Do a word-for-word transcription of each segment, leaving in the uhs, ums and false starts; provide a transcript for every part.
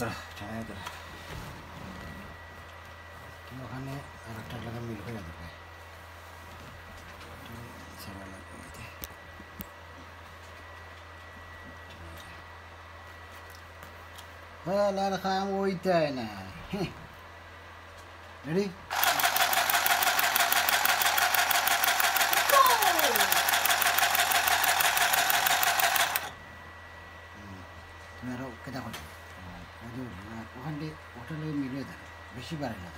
দাঁড়া, ছায়া দাঁড়া। কি ওখানে আর একটা এলাকা মিল হয়ে যাবে। ছায়া লাগবে এতে। হ্যাঁ, লাল খাম ওইটাই না। হ্যাঁ। Ready? হুম, তুমি আরো কেটা করো। ওই যে, ওখান দিয়ে ওটা লগে মিলিয়ে দেন, বেশি বাড়ে না।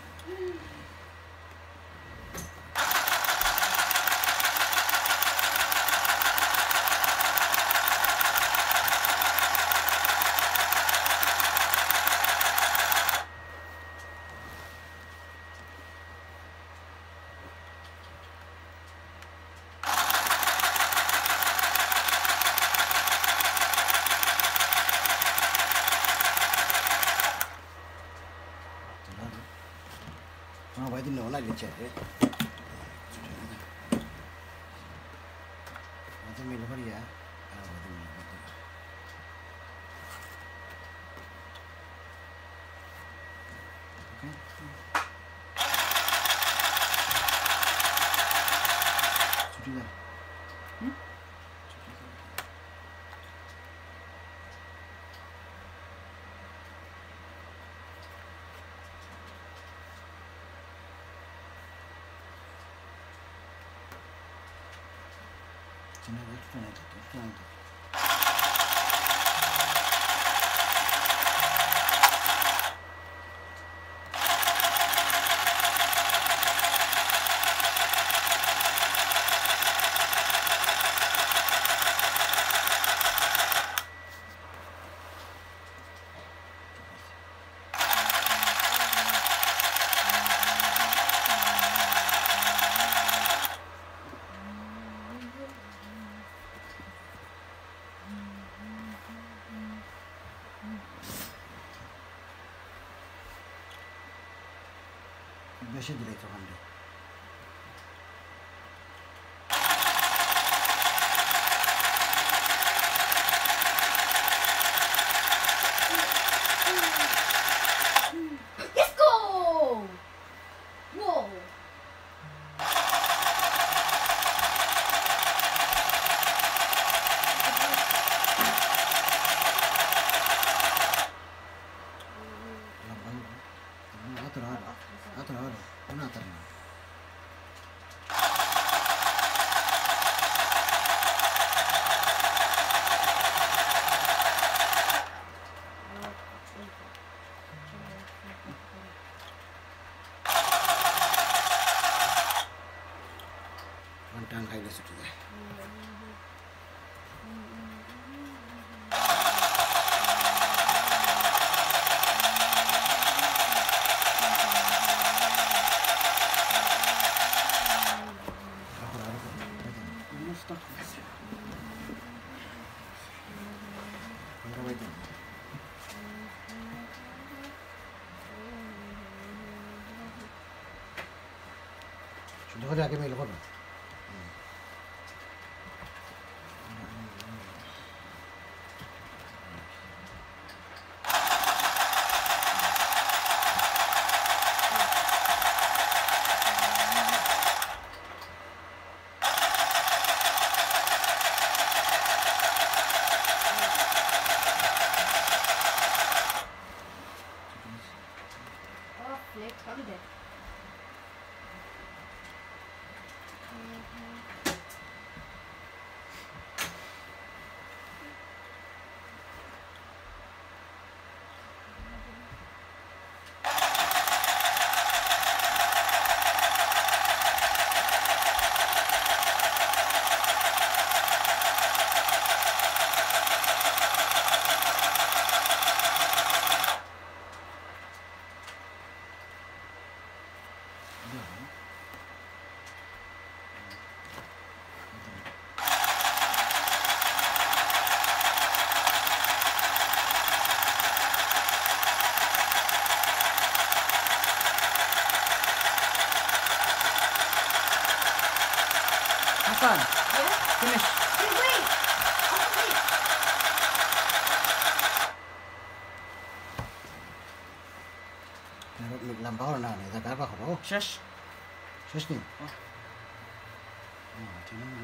আমার ভাই দিন অনেক গেছে রে। আচ্ছা, মিল করিয়া, আর ভাই দিন মিল করিয়া। ওকে। ছুটি যা। হুম? বেশি দিলাই তো কাণ্ডে। Let's go! Whoa! টান খাইলে ছুটি যায়। সুন্দর করে আগে মেল করো। Hasan, finish. Wait, wait. Wait. লম্বা করো না, না, এটা কার পাখা? শেষ। শেষ নি? হ্যাঁ। হ্যাঁ, ঠিক আছে।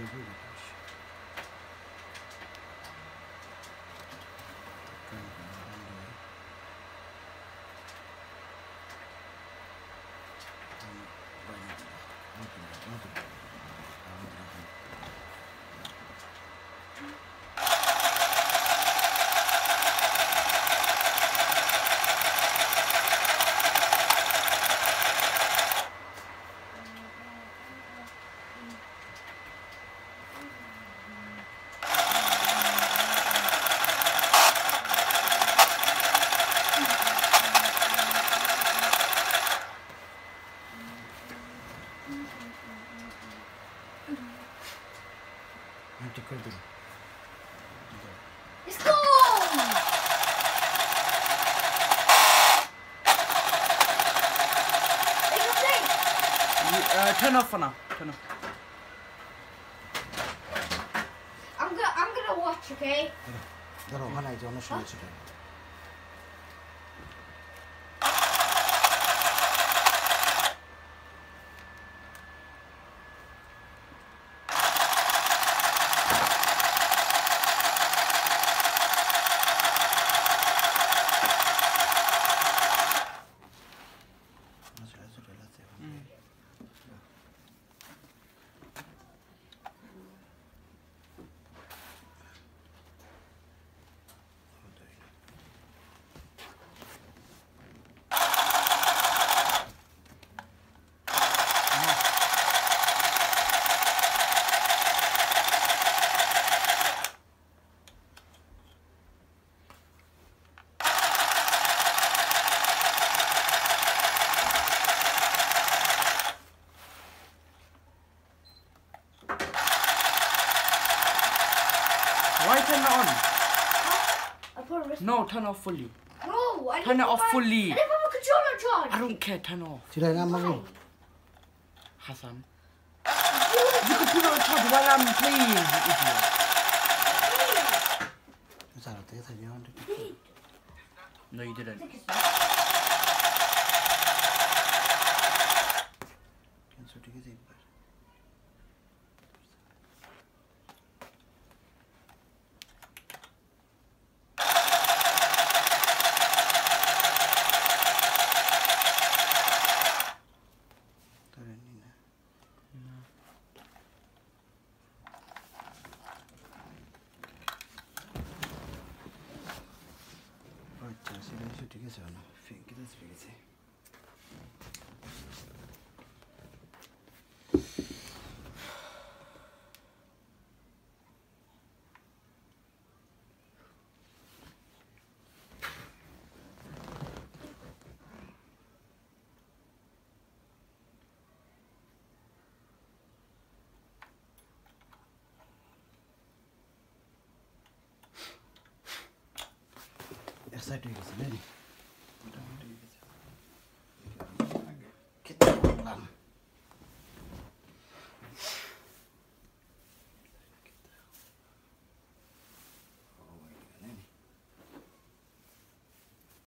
আমি ঠিক করে দিবো। Let's go! Are you playing? You, uh, turn off for now. Turn off. I'm gonna, I'm gonna watch, okay? ধরো, ধরো, ওখানে এই যে অনেক সময় ছিল। Why turn it on? I put a wrist. No, turn off fully. No, I Turn it didn't off put my, fully. I didn't put my controller charge. I don't care, turn it off. Did I not, Mama? Hassan. You could put it on charge while I'm playing, you idiot. No, you didn't. আচ্ছা, সেটা এসে ঠিক আছে, না? ফি-, ঠিক আছে, ঠিক আছে। Excited হয়ে গেছে, নাকি?